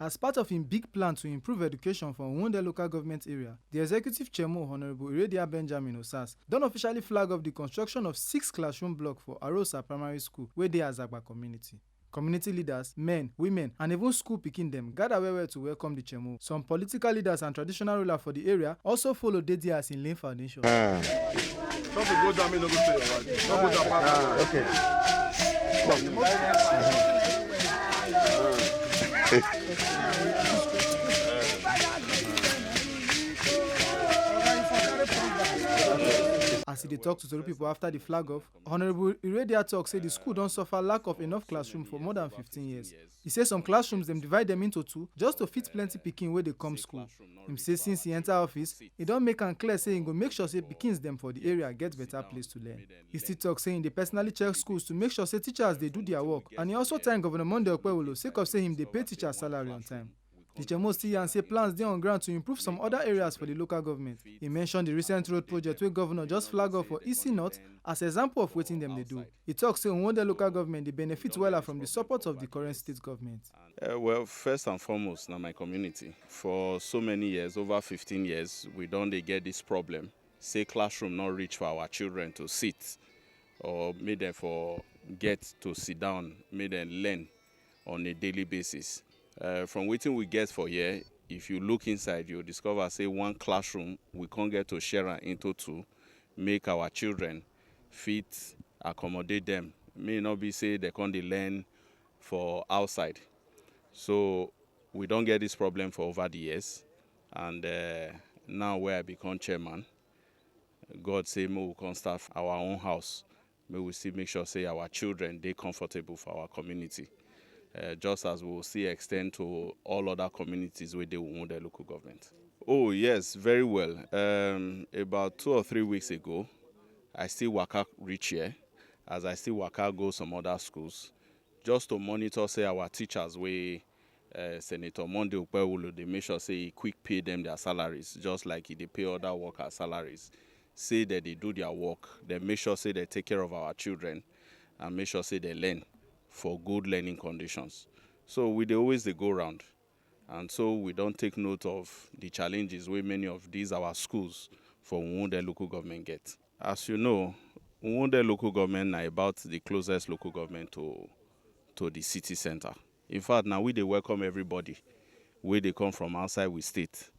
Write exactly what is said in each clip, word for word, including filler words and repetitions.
As part of im big plan to improve education for Wunde local government area, the executive chairman, Honorable Iridia Benjamin Osas, don officially flag off the construction of six classroom block for Arosa Primary School wey dey Azagba community. Community leaders, men, women, and even school pikin dem gather well well to welcome the chairman. Some political leaders and traditional ruler for the area also follow dey there as im laying foundation. Not to go down, me no go stay your wife. Not go down, okay. As e dey talk to tori pipo afta di flag off, Honourable Iredia tok say di school don suffer lack of enough classroom for more dan fifteen years. E say some classrooms dem divide dem into two just to fit plenty pikin wey dey come school. Im say since e enta office, e don make am clear say im go make sure say pikins dem for di area get beta place to learn. E still tok say im dey personally check schools to make sure say teachers dey do dia work, and e also thank Govnor Monday Okpewolo sake of say im dey pay teachers salary on time. Di Chairman still yarn say plans dey on ground to improve some oda areas for di local government. E mention di recent road project wey governor just flag off for Isi North as example of wetin dem dey do. E tok say Nwodo local government dey benefit wella from di support of di current state government. Uh, well, first and foremost, na my community. For so many years, over fifteen years, we don dey get this problem. Say classroom no reach for our children to sit, or make dem for get to sit down, make dem learn on a daily basis. Uh, from wetin we get for here, if you look inside, you discover say one classroom, we can't get to share am into two, make our children fit accommodate them. May not be say they can't dey learn for outside. So we don't get this problem for over the years. And uh, now where I become chairman, God say, "Mo, we can start our own house. May we still make sure say our children dey comfortable for our community." Uh, just as we will still extend to all other communities wey dey Wunde local government. Oh, yes, very well. Um, about two or three weeks ago, I still waka reach here. As I still waka go some other schools, just to monitor say our teachers wey uh, Senator Monday Okpewulu dey make sure say he quick pay them their salaries, just like he dey pay other workers salaries. Say that they do their work, they make sure say they take care of our children, and make sure say they learn for good learning conditions. So we dey always dey go round, and so we don take note of the challenges wey many of these our schools for Wunde local government get. As you know, Wunde local government na about the closest local government to to the city center. In fact, now we dey welcome everybody wey dey come from outside we state,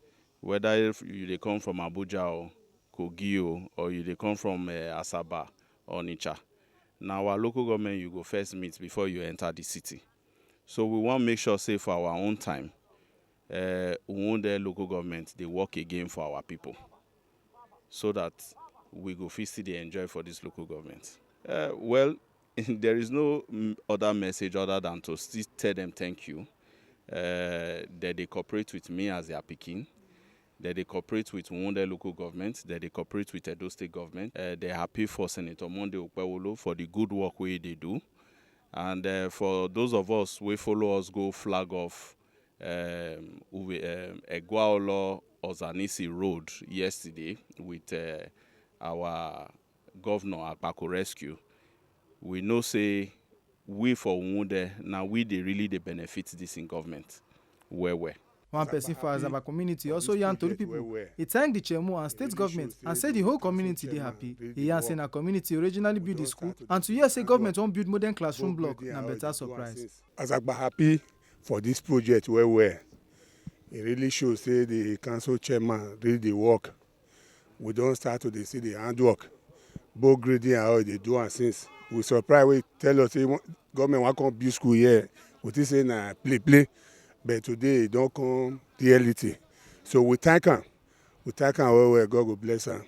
whether if you dey come from Abuja or Kogi o, or you dey come from uh, Asaba or Onitsha. Na our local government you go first meet before you enter the city. So we wan make sure say for our own time, uh, Wunde local government dey work again for our people, so that we go fit still dey enjoy for this local government. Uh, well, there is no mm, other message other than to still tell them thank you. Uh, that they cooperate with me as their pikin. That they cooperate with Wunde local government. That they cooperate with Edo State government. Uh, they happy for Senator Monday Okpewolo for the good work wey they do. And uh, for those of us wey follow us go flag off um, Uwe, um, Egwaolo Ozanisi Road yesterday with uh, our governor Akpako Rescue, we know say we for Wunde, na we dey really dey benefit this in government well well. One person for Azaba community also yarn tori pipo. E thank di chairman and state government and say di whole community dey happy. E yarn say na community originally build di school, and to hear say government wan build modern classroom block na better surprise. Azagba happy for this project well well. E really show say the council chairman really dey work. We don start to dey see the handwork. Both grading and all dey do am since. We surprise wey tell us say government wan come build school here. We think say na play play, but today e don come reality. So we thank am. We thank am well well. God go bless am.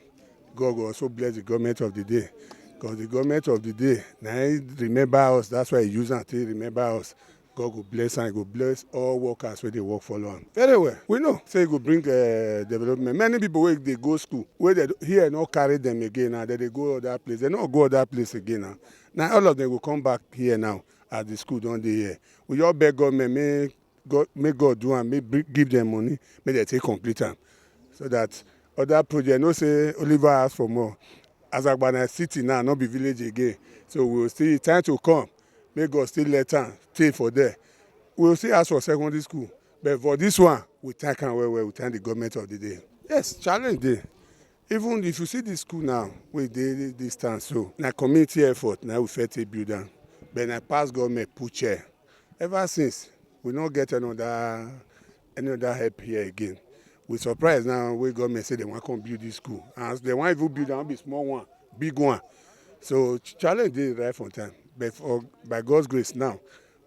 God go also bless the government of the day. Because the government of the day, na him remember us. That's why he use am take remember us. God go bless am. He go bless all workers wey dey work follow am. Very well. We know say he go bring uh, development. Many people wey dey go school, wey dey here no carry them again now. They dey go other place. They no go other place again now. Now all of them go come back here now as the school don dey here. We just beg government make God, make God do am, make bring, give them money, make they take complete am, so that other project. No say Oliver ask for more. As Agbana city now, no be village again. So we will still time to come. Make God still let am stay for there. We will still ask for secondary school. But for this one, we thank am well well, we thank the government of the day. Yes, challenge dey. Even if you see this school now, wey dey distance so, na community effort na we fit take build am. But na past government put chair. Ever since, we no get another another help here again. We surprise now wey government say dem wan come build this school. And as dem wan even build am, no be small one, big one. So ch- challenge dey right from time. But for by God's grace now,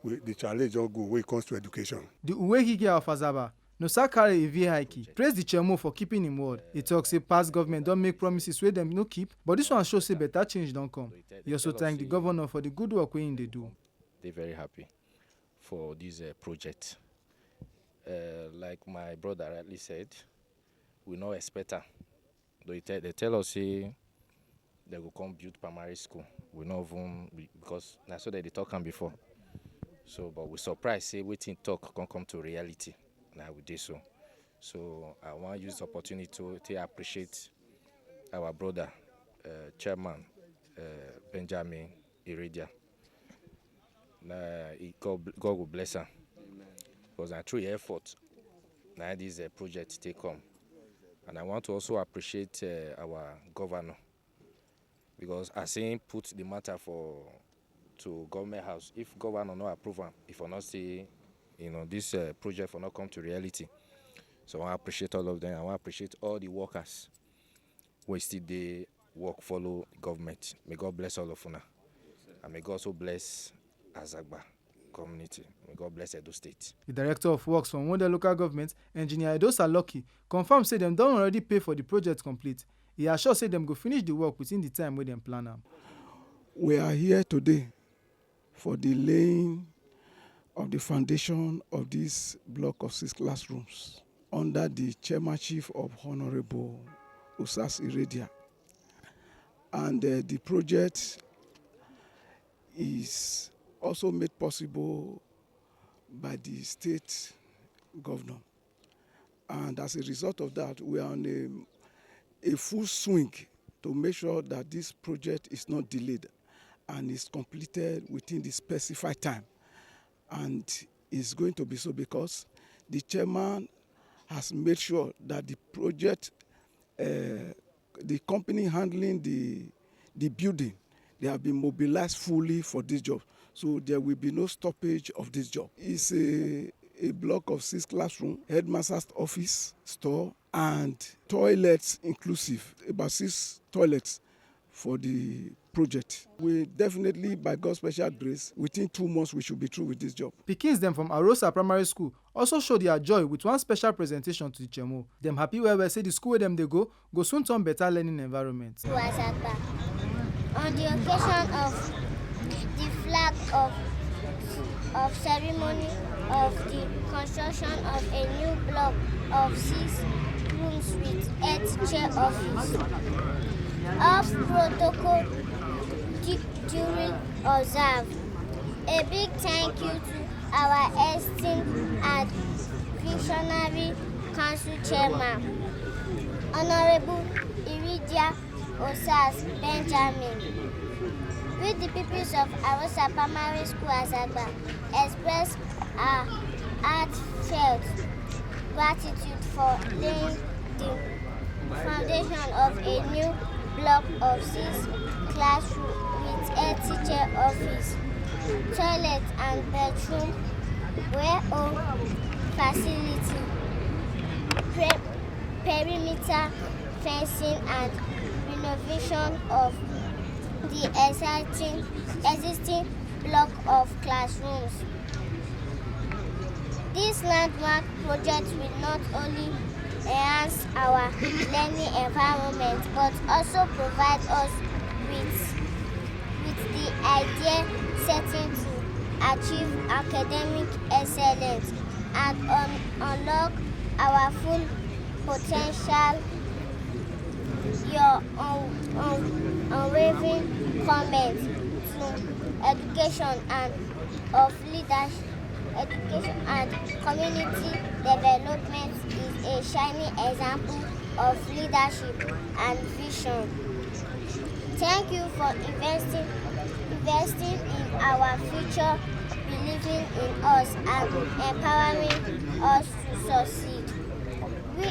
we, the challenge don go wey comes to education. The Uwe Hige of Azaba, Nosa Kare Ivihaiki, praise the Chemo for keeping him word. He talks say past government don make promises wey dem no keep, but this one show say better change don come. He also thank the governor for the good work wey he dey do. Dey very happy for this uh, project. Uh, like my brother rightly said, we no expect am. They tell, they tell us say they go come build primary school. We no even we- because na so they dey talk am before. So, but we surprise say wetin talk come come to reality. Now we dey so. So I wan use opportunity to take appreciate our brother, uh, chairman, uh, Benjamin Iridia. Na he, God, God will bless am. Because na through your effort, na this uh, project take come. And I want to also appreciate uh, our governor, because as he put the matter for to government house, if governor no approve am, if I not say, you know, this uh, project for not come to reality. So I want to appreciate all of them. I want to appreciate all the workers wey still dey work follow government. May God bless all of una, and may God also bless Azagba community. May God bless Edo State. The director of works for Wonde local government, engineer Edo Saloki, confirm say dem don already pay for the project complete. He assure say dem go finish the work within the time wey dem plan am. We are here today for the laying of the foundation of this block of six classrooms under the chairmanship of Honorable Usas Iridia. And uh, the project is also made possible by the state governor. And as a result of that, we are on a, a full swing to make sure that this project is not delayed and is completed within the specified time. And it's going to be so because the chairman has made sure that the project, uh, the company handling the, the building, they have been mobilized fully for this job. So there will be no stoppage of this job. It's a, a block of six classroom, headmaster's office, store, and toilets inclusive, about six toilets for the project. We definitely, by God's special grace, within two months, we should be through with this job. Pikins dem from Arosa Primary School also show their joy with one special presentation to the Chemo. Dem happy well well say the school wey dem dey go go soon turn better learning environment. Wazagba. On the occasion of the flag of, of ceremony of the construction of a new block of six rooms with head teacher office. All protocol du- duly observed. A big thank you to our esteemed and visionary council chairman, Honorable Iridia Osas Benjamin. We, the pupils of Arosa Primary School Azagba, express our heartfelt gratitude for laying the foundation of a new block of six classroom with head teacher office, toilet and bedroom, where all facility, pre- perimeter fencing and renovation of the existing, existing block of classrooms. This landmark project will not only enhance our learning environment but also provide us with, with the idea setting to achieve academic excellence and un- unlock our full potential. Your un- un- unwavering comment to education and of leadership, education and community development is a shining example of leadership and vision. Thank you for investing investing in our future believing in us and empowering us to succeed. We,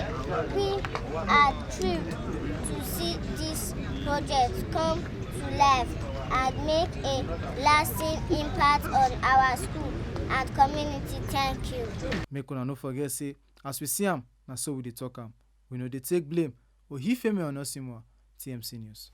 we are thrilled to see this project come to life and make a lasting impact on our school and community. Thank you. Make una no forget say as we see am, na so we dey talk am. We no dey take blame. Ohifemi Onosimwa, T M C News.